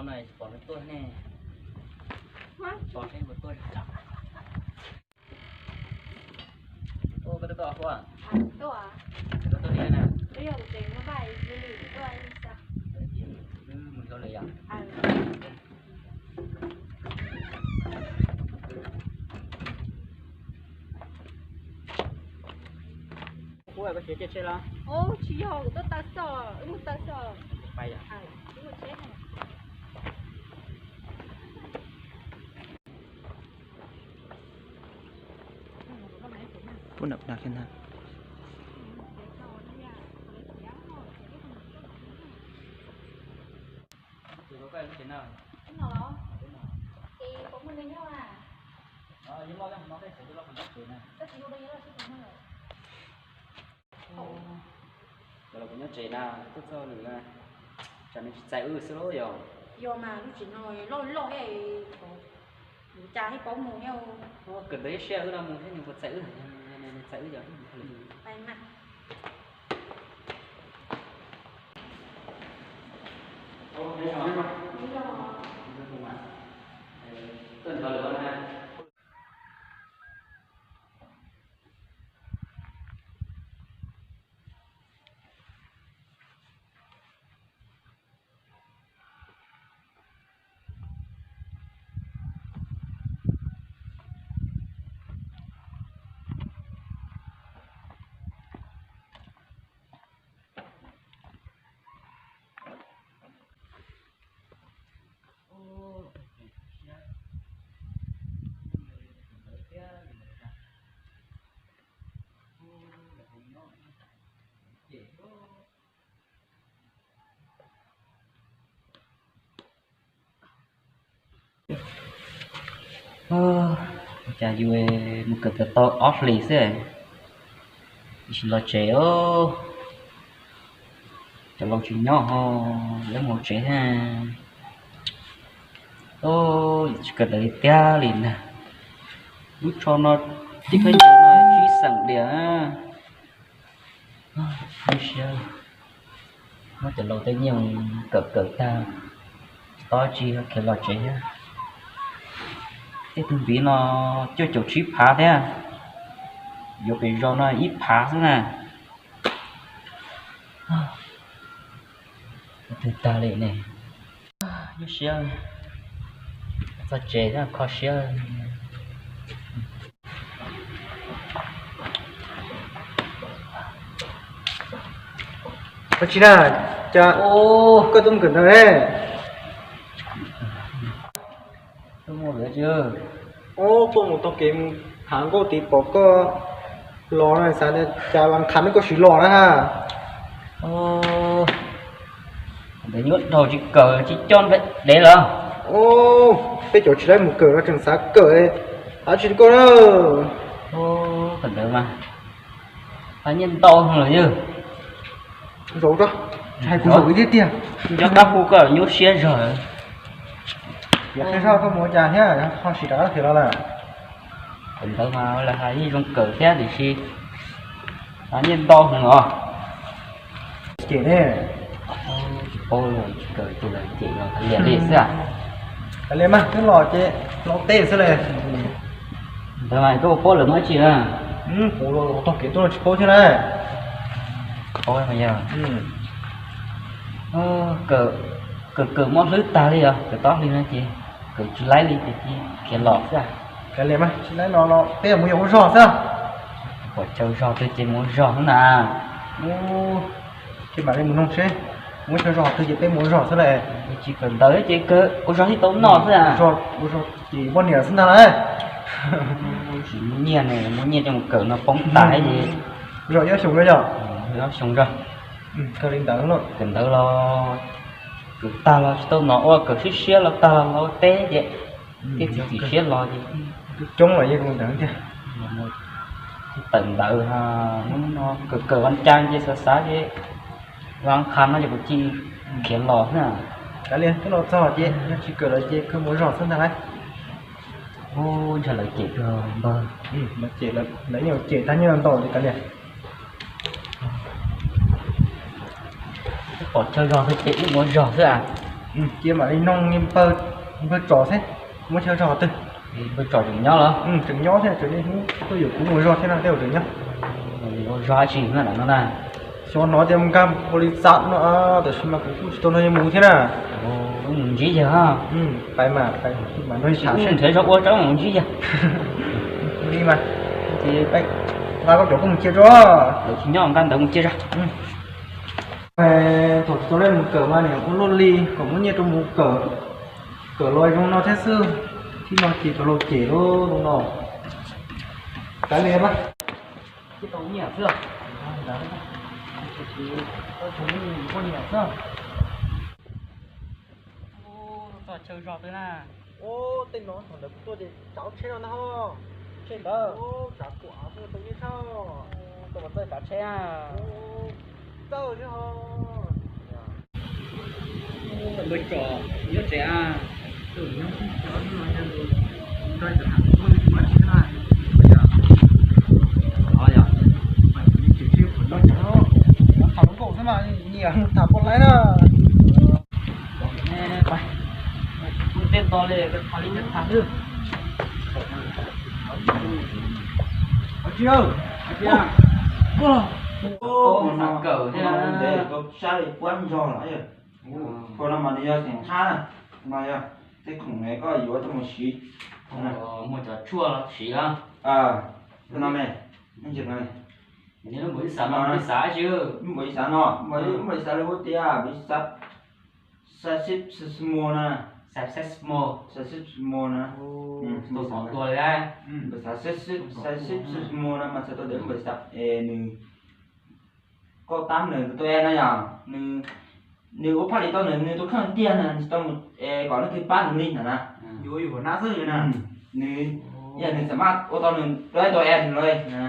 No pom nws tuaj ne, pom seb nws tuaj. Koj tuaj tod Huab? Koj tuaj li na? Wb mus hauj lwm yom? Huab, koj tsev tiaj tsheb los? Tsis yog, kuv tuaj taw xwb, wb mus taw xwb. Cov los kuv nyob tsev na, tuaj txog nws na, tsam nws tsis txais wb xwb lauj yog? Yog mas, lub tsev no loj loj, kuv cas thiaj paub mus thiab. Kawm ntawv ib siab wb no mus thiab nws puas txais wb, nws txais wb yog. Cas yus mus kawm tau ob hlis xwb, tsis los tsev os. Cov laus tsis nyob ho, lawv mus tsev thiab. Tsis kawm ntawv tiag li na. Lub tsho no tib khaub ncaws no tsib xeem diam. Lub siab, muab cov laus tej nyiaj kawm kawm tag, tob tsis khiav los tsev thiab. Tej tug npiv no cuaj caum tsib phav thiab, yuav pem zos no ib phav xwb na. Twg tag li ne. Lub siab, txog tsev kho siab. Koj tsis na, cas koj tuaj mus kawm ntawv ne? Tuaj mus tau kev mus hav nkauj tid pom koj los no, xav tias cas vas qhav me koj sim los na ha. Ntawd nyuaj dhau tsis kawm tsis coj dev lawm. Peb cov tsis laib mus kawm no tseem xav kawm, av tsis li koj na. Kawm ntawv mas qhov nyiaj ntau lawm yog. Zaum tso, hais kuv zaum ib tiag tiag. Nco qab hu koj nyuaj siab zog. Yog qhia zog koj mus ua cas thiab ho sim rov qab khiav los lawm? Kawm ntawv mas lawv hais yeej zoo kawm thiab tiam sis qhov nyiaj ntau heev os. Cem ne. Tsis paub, tsis kawm ces lawv cem los kav liam li xwb. Kav liam mas, twb los ces los teb xwb li. Ntawd mas koj ua paub lawm muaj dab tsi na? Kuv los tog kev tuaj los tsis paub thiab na. Paub yog kawm, kawm mob hlwb tag li os, kawm tau ob hlis no ces kawm tsis laib li ces khiav los xwb. Kav liam mas, tsis laib los los peb mus yog ua zog xwb. Pom chaw zog twg ces mus ua zog xwb na. Ces mam li mus noog seb muaj chaw zog twg ces peb mus ua zog xwb lawm. Tsis kawm ntawv ces ua zog thiaj tau noj xwb. Ua zog ces poj niam xwb ntag lauj. Tsis muaj nyiaj ne, muaj nyiaj coj mus kawm no poob tas ces. Zog ib ob xyoos zog yog. Ib ob xyoos zog. Kawm li ntawd los, kawm ntawv los, kawm tag los tsis tau noj ua, kawm siab siab los tag los teb ces thiaj txiav txim siab los ces. Coob los yeej ua ntawd tiag. Tawm ntawv, hnub no kawm kawm vas cas ces xav xav ces vas qhav no ces kuv cia li khiav los xwb. Kav liam, twb los txog ces yog tsis kawm lawm ces kawg mus zog xwb ntag lauj. Ub, ntshe lawv cem kawg npawg. Lawv cem, lawv yeej cem tag nyiaj ntau li kav liam. Pom chaw zog xwb ces wb mus zog xwb as. Cia mam li noog npawg, npawg Tsom seb muab chaw zog qhov twg. Npawg Tsom tseem nyob los? Tseem nyob thiab, tseem niaj hnub tuaj yuav kuv ua zog thiab no, tej zaum tseem nyob. Ua zog tsis nyob ntawm no na. Xyov hnov tias mus nkag npaum li xav no, tab sis mas kuv kuj tsis tau nrog nws mus thiab na. Mus ntsib yawg. Pais mas, pais mas nrog nws tham seb nrhiav zog ua tsaub mus ntsib yawg. Li mas, nqa koj cov koj mus cia tso. Lawv tsis nyob nqa ntawd mus cia tso. Thaum tsis tau lej mus kawm mas niam ua luaj li kom muab nyiaj rau mus kawm, kawm los zoo no thiab xwb. Tib no ces cov laus cem lub no. Kav liam pab. Tib tau nyiaj xwb. Tau nyiaj xwb. Txog chaw zog twg na? Ub, tej no thaum ntawd kuv tuaj ces tsav tsheb no ntag ho. Tsheb ntawd. Tsav kuam kuj tau nyiaj tshaj. Tuaj txawj tsav tsheb na. Txawj thiab ho. Npawg Tsom nyob tsev a? Tham lub nkaum xwb mas nyiam tham pom laiv na. Tej nto li, tham li tham xwb. Ua tsis, ua tsis. Ua no, ua no ntev tau sab li puab ntsog lawm. Ua no mas nws yog xeem qhab na, no yog tej khoom koj yuav coj mus siv. Muaj cov tshuaj los siv los? Ua no ne, nws npaum li xav no, npaum li xav tsis, npaum li xav li ua tias npaum li xav, xav sib smo na, xav sib smo, xav sib smo na. Tau pom tua li, npaum xav sib, xav sib smo na mas txhais tau tias npaum li xav es nws Koj tab nws tus e no yog nws, nws ua phaj li tau nws, nws tus kheej tiag na, nws tsis tau mus kom leej twg pab nws li ntawd na. Yuav yus hua nab xwb na. Nws, yog nws xam maj ua tau nws rau tus e nws lawm na.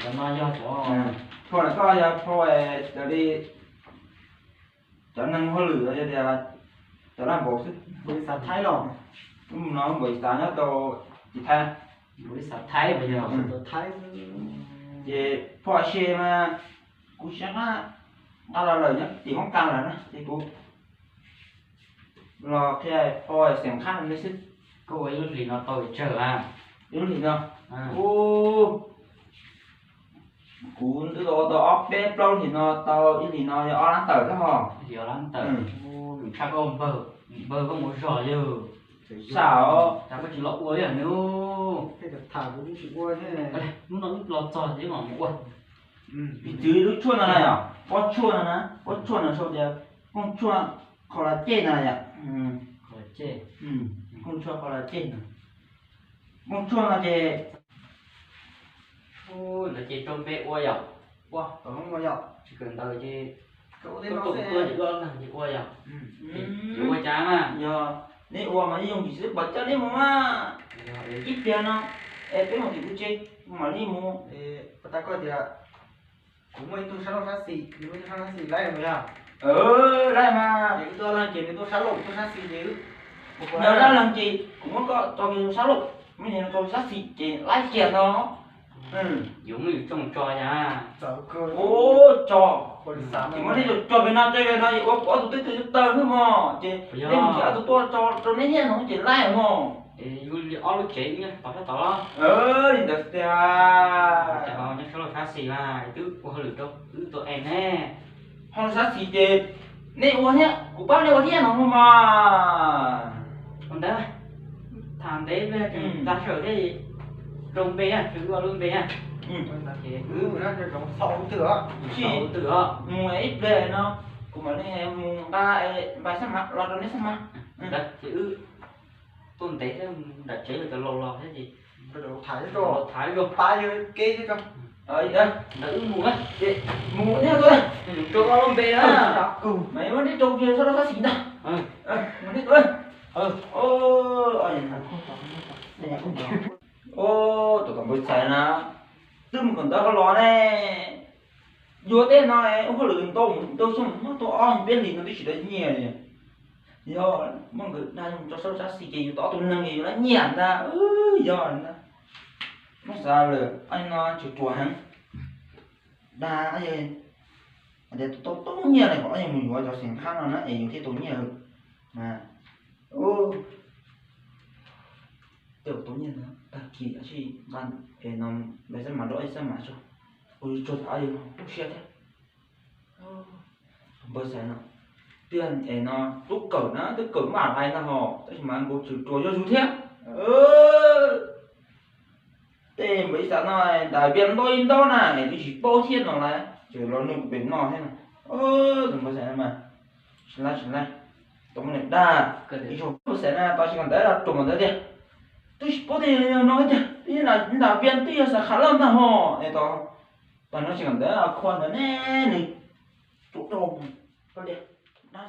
Cov no yog cov, phau ntawm koj yog phau raws li cov neeg hauj lwm los yog tias cov laj npaum xwb. Npaum li xav Thaib los? Lub no npaum li xav nyob rau tim Thaib. Npaum li xav Thaib mas yog Thaib. Ces phau a se mas kuv tsis nqa los lawm nyob tim hoob kas lawm na ces kuv los qhia phau xeem qhab no xwb. Koj ua ib lub hlis no tau pes tsawg a? Ib lub hlis no, u, kuv twb tau ua tau ob peb plaub hlis no, tau ib hlis no yog ob lab tawm thiab ho. Ib hlis ob lab tawm. Tshaj koj npawg, npawg koj mus zog yog. Xav os, cas koj tsis los ua li nws. Hnub no wb los txog ces mam mus ua. Piv txwv lub tshuaj no na yom, pob tshuaj no na, pob tshuaj no sau tias kooj tshuaj kho la cej na yom. Kooj tshuaj kho la cej na. Kooj tshuaj no ces, ntawd ces rau npe ua yom. Ua tom no ua yom. Tsis kawm ntawv ces koj tuaj ces ua neeg ces ua yom. Yuav ua cas na? Yog neb ua mas yeej yooj yim xwb, pom coj neb mus mas. Ib pliag no es peb mus tim kuv tsev, kuv mam li mus. Pas tas koj tias kuv muaj ib tug sab laug sab xis, nws muaj ib tug sab laug sab xis laib mus yog? Laib mas. Ces wb tuaj leej ces nws tuaj sab laug, wb tuaj sab xis ces wb, yog laib leej ces kuv muab koj tso sab laug, muab nws tso sab xis ces laib kiag no. Yuav muab yus tsoo tso yom. Ua tso, ces muab neb tso pem no, tso pem no es ua kuv ob tug twb twb tawg xwb mog, ces neb mus ces ob tug tuaj tso rau neb nyiaj no ces laib mog. Yus li ob lub tsev nyob tom sab tod. Li ntawd tiag. Ces ho nyob sab laug sab xis mas twb ua hauj lwm rau wb tus e ne. Ho sab xis ces neb ua thiab, kuv pab neb ua thiab no mas. Ua ntawd, tham ntev pliag tag sawm thiab, rau npe na, wb ua lub npe na. Ces wb mus ib pliag no, kuv mam li mus nqa npais xab mav los rau neb xab mav. Ces wb tuaj ntev thiab, nram tsev yog cov laus los thiab ces tham, tham pab yawg kev thiab tso. Ntawd wb mus na, mus thiab tuaj, rau lub npe na. Mas neb rau sab laug sab xis ntag. Mus thiab tuaj. Tus tom npawg Txhais na, twb mus kawm ntawv ho los ne. Yuav tej no ua hauj lwm ntau ntau xyoo, muab tau ob peb hlis no twb tsis tau nyiaj li. Yog muab nkawd dag mus rau sab laug sab xis ces yus tau ob tug neeg yuav lab nyiaj ntag. Yog ntag, muab xav lawm, no tseem ruam heev. Dag, Hais tias tau tau nyiaj li kom ob leeg mus yuav cov xeem khab no na es yus thiaj tau nyiaj mas. Tej tau nyiaj ntawd tag kis tab sis nqa es no npawg Xab Mas rau ib Xab Mas tso, ua tso thaum ub yus no tu siab thiab. Npawg Xab Mas no tiag es no tub kawm na twb kawm maj lais ntag hos tab sis mas nkaus tseem ruam yog yus thiab. Tej npawg Xab Mas no nram Vias ntaub ib ntaub na es twb tsis paub thiab no lawm ces los nug kuv pem no thiab no. Tus npawg Xab Mas, tsis laib tsis laib, tau muaj niam dag. Ib zaug npawg Xab Mas no tau tsis kawm ntawv los ruam ntawd tiag, twb tsis paub tias yog no tiag, twb nram Vias twb yog Xab Mas Laj ntag hos es tau, tau no tsis kawm ntawv khua ntawd ne, nws tsuav rau koj tiag, dab